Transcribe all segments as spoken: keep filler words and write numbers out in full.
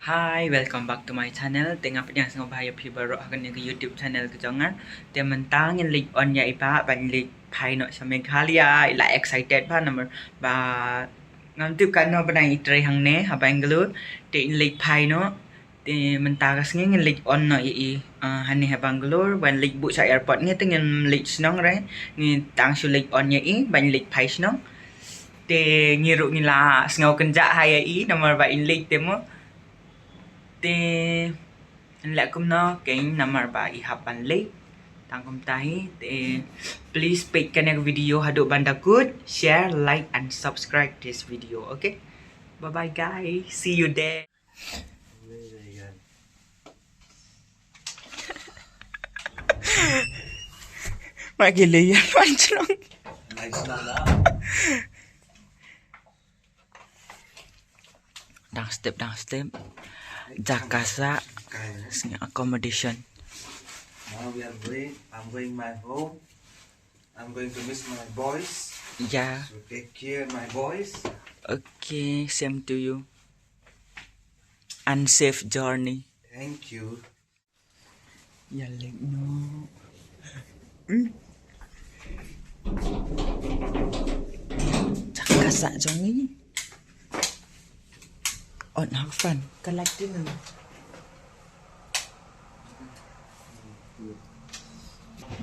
Hi, welcome back to my channel. Te nga pdiang sngewbha ïa phi baroh ha kane ka YouTube channel ka jong nga. Te mynta ngin leit on ïa i bah ban leit phai noh sha Meghalaya. I la excited bha namar ba ngam tip katno ba dang i trei hangne ha Bangalore. Te in leit phai noh. Te mynta ka sngi ngin leit on noh ïa i, ah, hangne ha Bangalore ban leit buh sha airport. Ngi te ngim leit shnong re. Ngi tang shu leit on ïa i ban leit phai shnong. Te ngi ruh ngi la sngew kynjah ha ïa i namar ba in leit te mo. Te leh kumno keiñ namar ba i hap ban leit. Tang kumta hi te please peit kane ka video haduh ban da kut, share, like and subscribe this video, okay? Bye bye guys. See you there. Magi leyan panchlong. Dang step, dang step. Jakasa. Accommodation. Now we are going. I'm going my home. I'm going to miss my boys. Yeah. So take care, my boys. Okay, same to you. And safe journey. Thank you. Ïa leit noh. Hmm. Jakasa jong ngi. On, have fun. Ka lait din.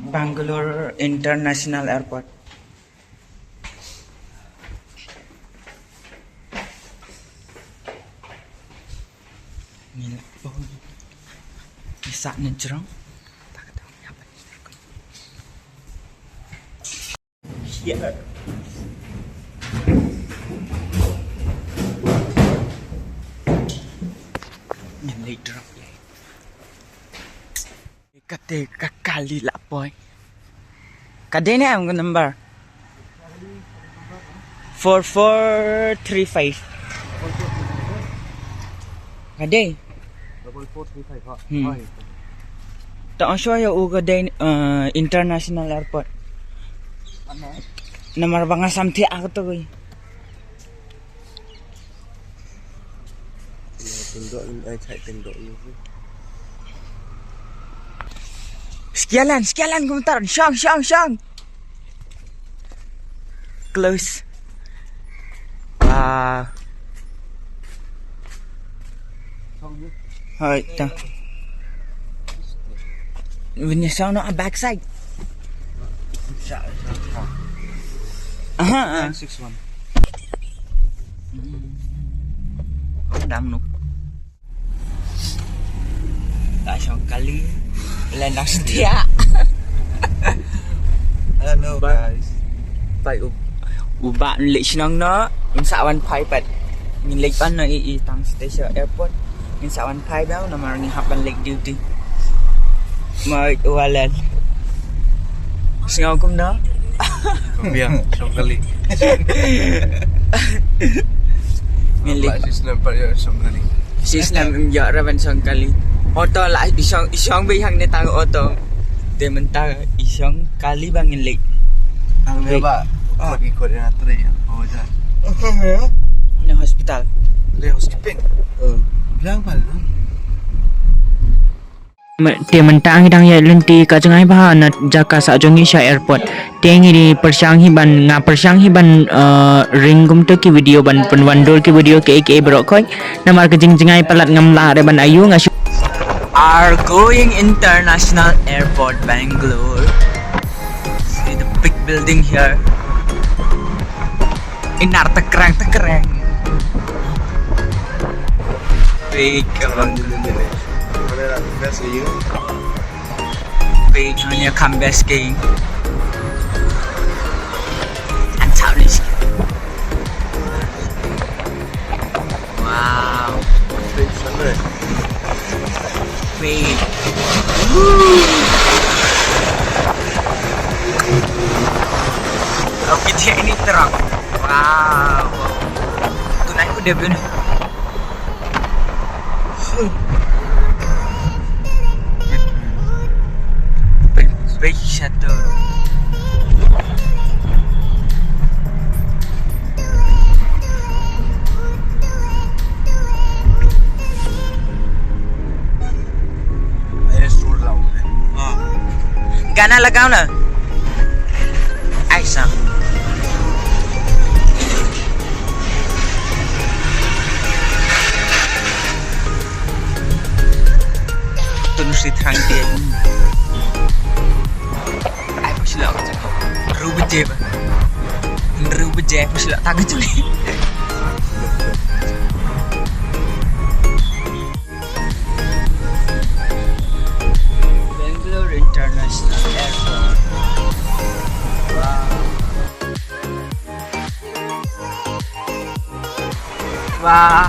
Bangalore International Airport. Ngi la poi. Ngi sah na jrong. Here. Ngi la drop ïa. Kata ka kali la poi. Ka dei ne em ka number? Four four three five. Ka dei? Double four three five, ha? Hmm. Hai. Ta ong shuwa ïa u ka dei, eh, International Airport. Ano? Namar ba nga sam thiah kato kawei. Shia lan, shia lan kumta. Shong, shong, shong. Close. Wow. Hai, ta. When you sound on a backside. Aha, ah. Nine six one. Dam nuk. Ta shong kali. Len dang setia. Hello, guys. Pai u, u bah leit shnong noh. Ngin sa wan phai pat. Ngin leit ban noh i, i tang station airport. Ngin sa wan phai biang namar ngi hap ban leit duty. Mai walan. Sngew kumno? Biang, shong kali. Ngin leit. Shisnem pat ïa shong kali. Shisnem ïa ra ban shong kali. Auto la i shong, i shong beit hangne tang auto. Te mynta i shong kali ba ngin leit. Hangne ba. Kot i kot ïa tre ïa. Oh ja. Ne hospital. Le housekeeping. Oh. Biang pal. Te mynta ngi dang ïaid lynti ka jngai bha na jaka sah jong ngi sha airport. Te ngi dei pyrshang hi ban, nga pyrshang hi ban, eh, ring kumto ki video ban pynwandur ki video kiei kiei baroh khoit. Namar ka jingjngai palat ngam lah re ban ayu nga shu. Are going International Airport Bangalore. See the big building here. Inar tekreng tekreng. Big, um, Big, hanya kambes king. Antalis. Wow. Big. Woo. Oke, dia ini terang. Wow. Tunai udah bener. Big, big shuttle. गाना लगाओ ना। ऐसा। Tun si thrang dia. Ai, pus lah. Rubeje ba. Rubeje, pus lah. Tak kejut. Bangalore International Airport. Wow. Wah.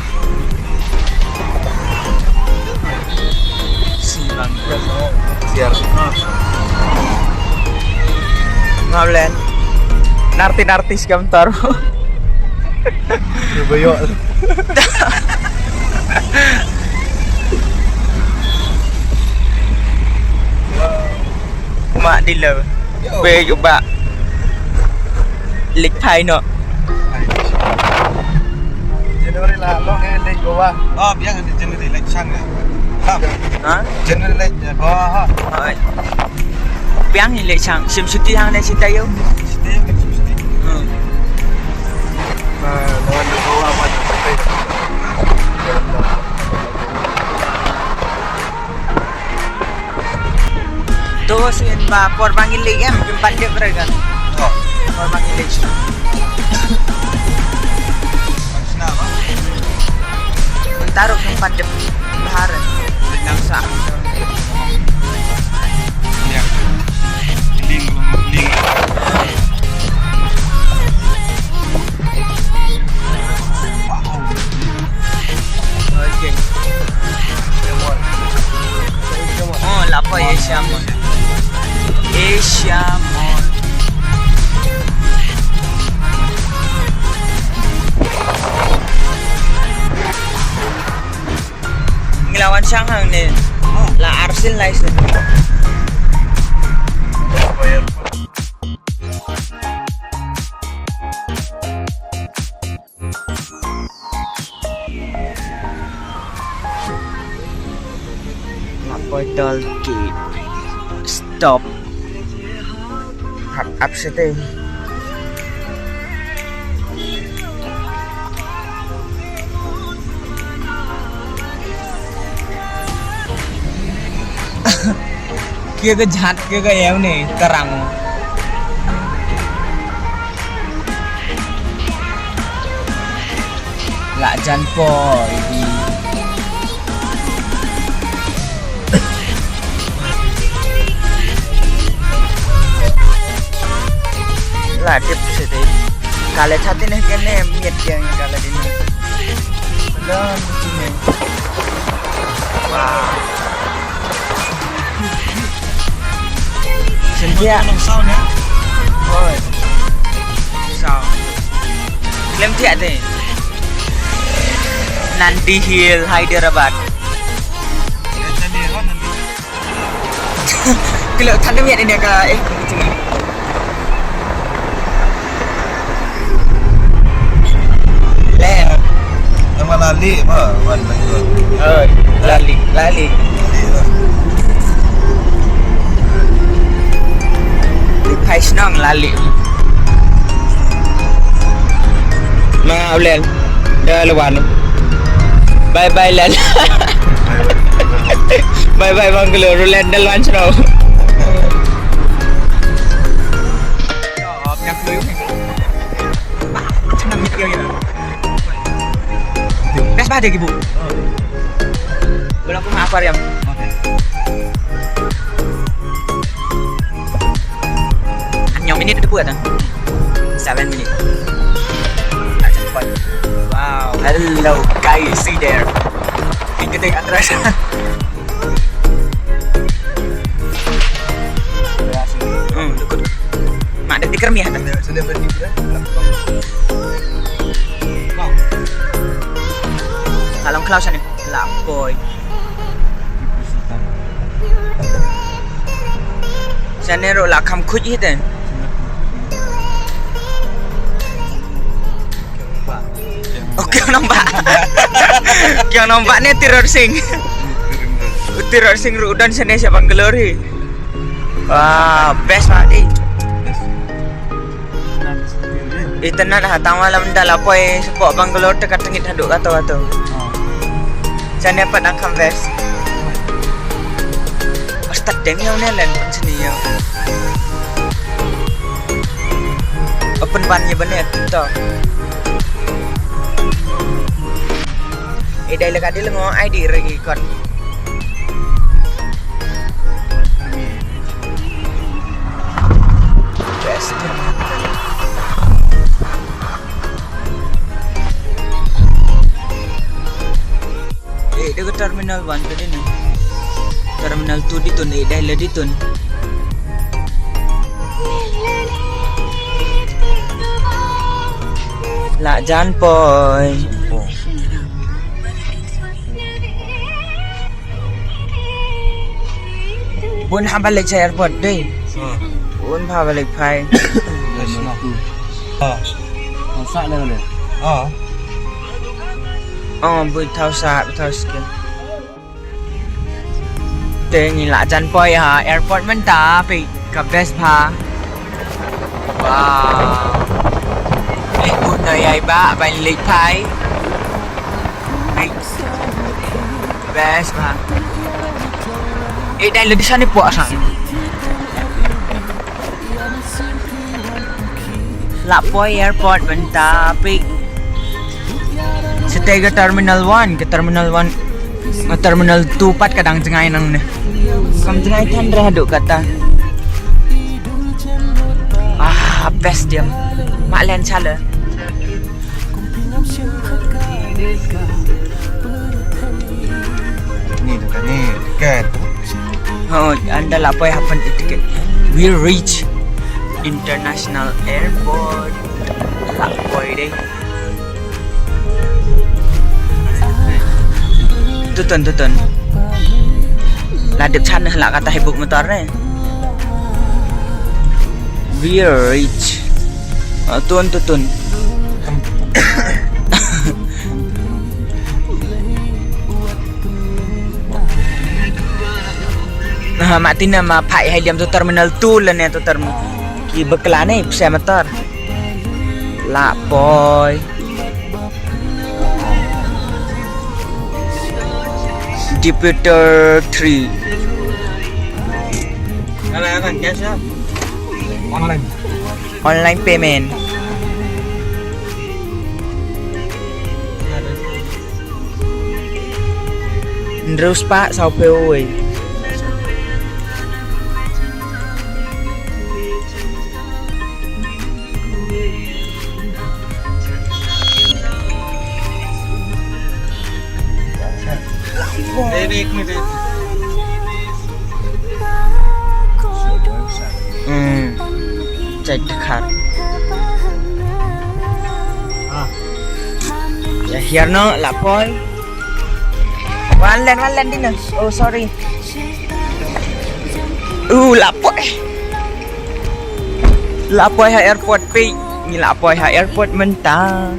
Siang. Siang. Ngablen. Narti-narti sekamtar. Bayok. Mak dealer. Yo. Be jubak. Lik phai no. January la long eh lek Goa. Oh, biang ni January lek chang eh. Ha? Ha? January lek Goa ha. Oi. Biang ni lek chang. Sim suti hang ne sita yo. Sita yo, sim suti. Hmm. Ah, lawan Goa apa tu? To sien ba por ba ngi leit em, kim pat dep re kan. Oh. Por ba ngi leit. Mynta ruh kim pat dep. Har. Nang sa. Ling, ling. Okay. Oh, la poi Asia Mall. Asia Mall. Ngi la wan shang hangne. La arsil lai sien. La poi toll gate. Stop. Hap ap shatei. Kya ka jhat kya ka em ne tarang. La jan poi. La dip shatei. Kale chatin ne kene miet yang kale dine. Belum sini. Wah. Sentia. Sound ya. Oi. Sound. Klem tiak deh. Nandi Hill, Hyderabad. Kelo tadi miat ini ka eh. Leh. Nama lali ba wan. Oh, lali, lali. Lali lah. Di phai shnong lali. Ma ulen da lawan. Bye bye lan. Bye bye Bangalore, ulen da lawan shnong. Best ba de ki bu. Belum pernah aquarium. Hynñiew minit ka buat ah. Seven minutes. Wow. Hello guys, see there. Kita tengok atas. Hmm, lukut. Mak, ada tikar mih atas. Sudah berhenti dah. Wow. Alam kelas ni. Lapoi. Shane ruh la kham khuid hi te. Okay, nampak. Kiang nampak ne Tirot Singh. Tirot Singh ruh u don shane sha Bangalore hi. Wah, best bha dei. Itynnad ha, tang ma lada la poi shapoh Bangalore te ka tngit haduh kato kato. Shane pat dang kham best. Start deng ïa une len pynshni ïa. Open ban ïa bane to. Ïa dei la ka dei la ngo ai di regi kon. Best. Eh, dei ka terminal one ka dei ne. Terminal two dei tun, eh, dei la dei tun. La jan poi. Bun haba leit sha airport dei. Bun haba leit phai. Ah. Sa le le. Ah. Oh, bui thaw sa, bui thaw skin. Te ngi la jan poi ha airport mynta, phi, ka best bha. Wow. Leit bun na ïai ba ban leit phai. Best bha. Eh, dei la dei shane poi sa. La poi airport mynta phi. Shatei ka terminal one, ka terminal one. Ka terminal two pat ka dang jngai nangne. Kam jngai than re haduh kata. Ah, best diam. Mak len shala. Ni tu kan ni tiket. Oh, ynda la poi hapdeng tiket. We reach International Airport. La poi dei. Tutun, tutun. La dep chan la kata hi buk motor ne. We reach. Ah, tun, tutun. Nah, ma tina ma phai hai diam tu terminal two lane tu terminal. Ki bakla ne pse motor. La poi. Departure three. Online, online, cash ya? Online. Online payment. Hynriew spah sawphew wei. Hmm. Check the card. Ah. Ya, here no, la poi. Wan len, wan len dina. Oh, sorry. Uh, la poi. La poi ha airport phi. Ngi la poi ha airport mynta.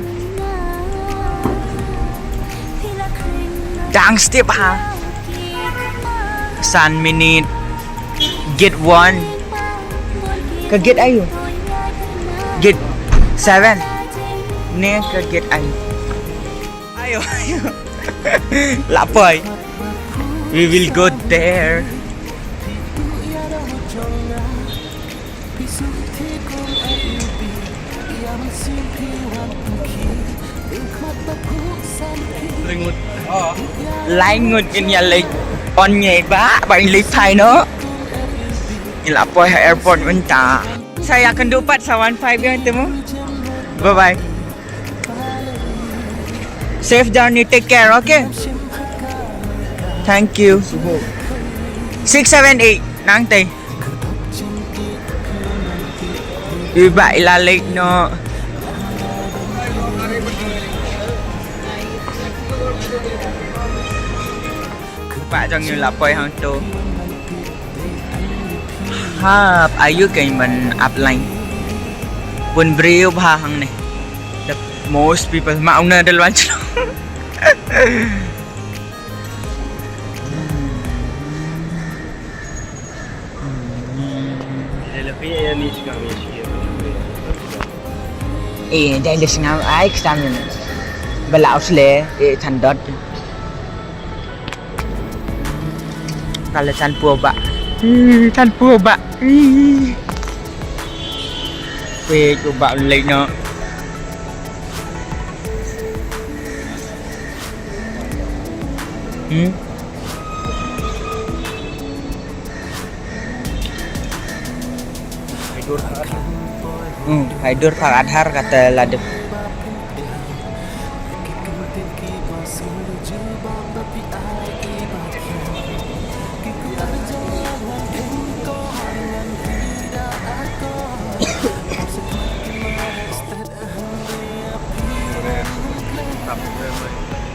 Dang step ha. San minit. Gate one. Ka gate aïu? Gate seven. Ne ka gate aïu? Aïu, aïu. La poi. We will go there. Lai ngut ngin ïa leit on ngi ba, ba ngin leit phai noh. Ngi la poi ha airport mynta. Sa ïakynduh pat sa wan phai biang te mo. Bye bye. Safe journey, take care, okay? Thank you. Six seven eight, nangtei. Ui ba ila late noh. Ba jong ngi la poi hangto. Hap aïu kein ban ap line. Bun briew bha hangne. The most people ma ong na da lwan chnong. Eh, dai le sngam ai ksam ni. Bala usle, eh, thandot. Kala chan pua ba. Ih, chan pua ba. Ih. Weh, pua ba lei no. Hmm? Hmm, hai dur par Aadhaar kata lade.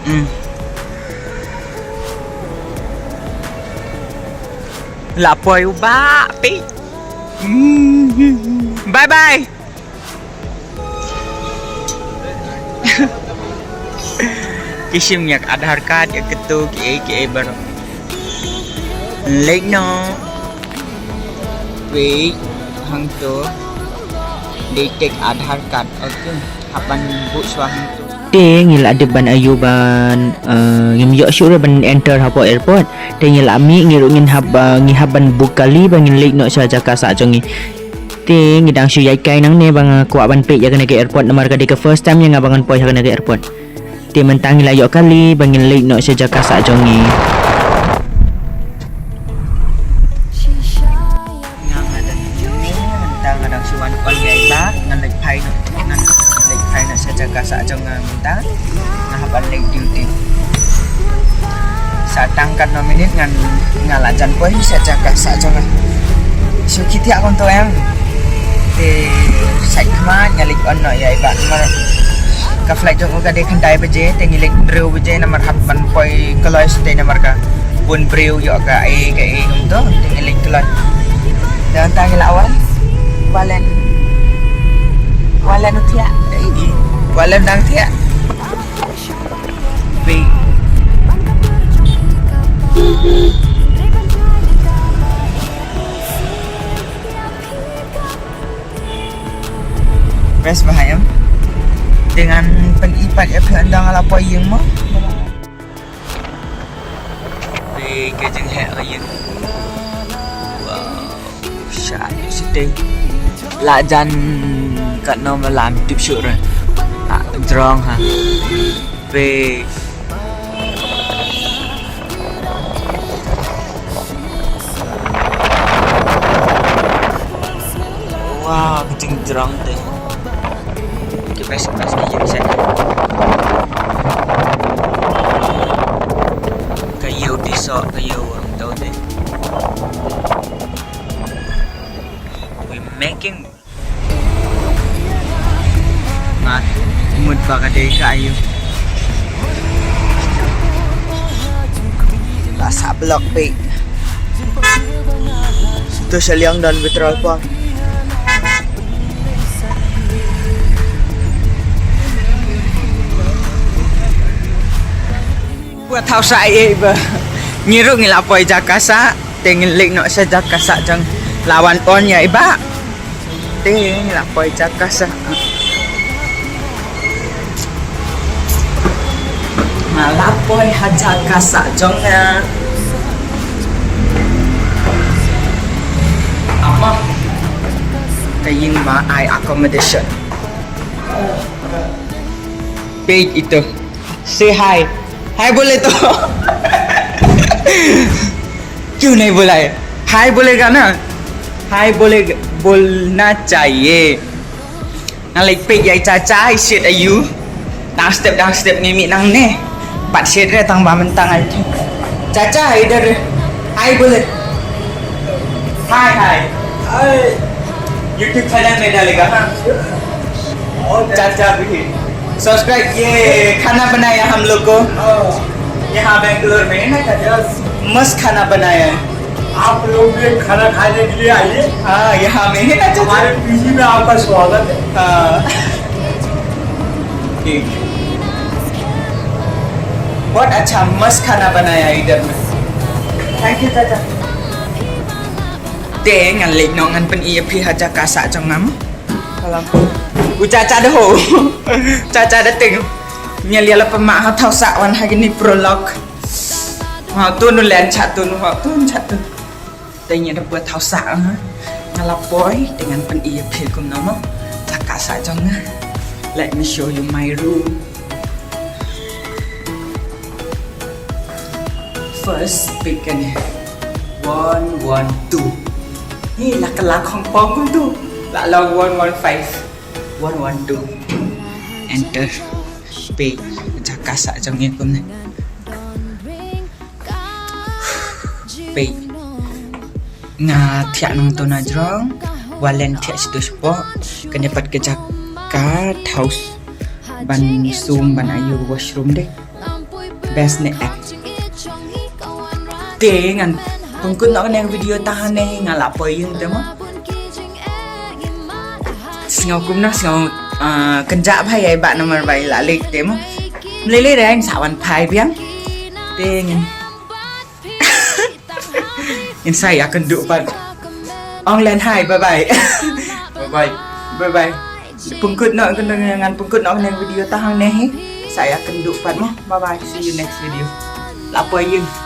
Hmm. La poi u Bah Pei. Hmm. Bye bye. Ki shim ïa ka Aadhaar card, ïa kito kiei kiei baroh. Leit noh. Wei, hangto. Dei take Aadhaar card. Okay. Hap ban buh shuwa hangto. Te ngi la dep ban ïoh ban, eh, ngim ïoh shuh re ban enter hapoh airport. Te ngi la mih, ngi ruh ngin hap, eh, ngi hap ban book kali ba ngin leit noh sha jaka sah jong ngi. Te ngi dang shu ïaid kai nangne ba nga kwah ban peit ïa kane ka airport namar ka dei ka first time ïa nga ba ngan poi ha kane ka airport. Te mynta ngi la ïoh kali ba ngin leit noh sha jaka sah jong ngi. Nga nga dang, mynta nga dang shu wan on ïa i Bah, ngan leit phai noh, ngan leit phai noh sha jaka sah jong nga mynta. Nga hap ban leit duty. Sa tang katno minit ngan, nga la jan poi sha jaka sah jong nga. Shu khie thiah kumto em. Te sa khmat nga leit on noh ïa i Bah namar ka flight jong u ka dei khyndai baje, te ngi leit hynriew baje namar hap ban poi kloi shatei namar ka bun briew ïoh kaei kaei kumto, te ngi leit kloi. Te mynta ngi la wan. Walen. Walen u thiah. Ei, walen dang thiah. Wei. Best bha em. Te ngan pyni pat ïa phi ynda nga la poi ïing mo. Wei, ka jingheh ka ïing. Wow. Shah shatei. La jan katno ma lam tip shuh re. Ah, jrong ha. Wei. Wow, ka jingjrong te. Ka best, ka best ka ïing sha. Ka ïew tisoh, ka ïew hangto te. We making Nga mut ba ka dei ka aïu. La sah block phi. To sha liang don petrol pump. Wat thaw sa ei ei ba ngi ruh ngi la poi jaka sah, te ngin leit noh sha jaka sah jong, la wan on ïa i Bah. Te ngi la poi jaka sah. Nga la poi ha jaka sah jong nga. Apa? Ka ïing ba ai accommodation. Peit ito. Say hi. Hi bole to. Kyun nahi bola hai? Hi bolega na. Hi bole, bolna chahiye. Nga leit peit ïa i Chacha, i shet aïu. Dang step, dang step ngi mih nangne. Pat shet re tang ba mynta ngai. Chacha, idhar hi bole. Hi, hi. Hi. YouTube channel mein dalega, ha? Chacha bhi. Subscribe, ye khana banaya hum log ko. Yahan Bangalore mein hai na, chacha? Mast khana banaya hai. आप लोग भी खाना खाने के लिए आइए। हाँ, यहाँ में है ना, चाचा? हमारे पीजी में आपका स्वागत है। हाँ। ठीक। बहुत अच्छा, मस्त खाना बनाया इधर में। Thank you, चाचा। Te ngan leit noh ngan pyni ïa phi ha jaka sah jong nga mo. Ka long. U Chacha da ho. Chacha da teng. Ngi la pynmih ha thaw sah wan ha kine prolog. Ha tu nu len cha tu nu ha tu cha tu. Te ngi da poi thaw sah ha. Nga la poi te ngan pyni ïa phi kumno mo. Jaka sah jong nga. Let me show you my room. First pick kane. One one two. Ni la ka la khong pong kum tu. La la one one five. One one two. Enter. Pay. Jaka sah jong ngi kumne. Pay. Nga thiah nangto na jrong. Walen thiah sito shapoh. Kane pat ka jaka thaw ban sum ban ïoh washroom de. Best ne eh. Te ngan pynkut noh kane ka video tang hangne, nga la poi ïing te mo. Sngew kumno, sngew, ah, kynjah bha ïa i bah namar ba i la leit te mo. Mlei lei re, ngin sa wan phai biang. Te ngin Ngin sa ïakynduh pat. Ong len hi, bye bye. Bye bye. Bye bye. Pynkut noh, ngan pynkut noh kane ka video tang hangne hi. Sa ïakynduh pat mo. Bye bye. See you next video. La poi ïing.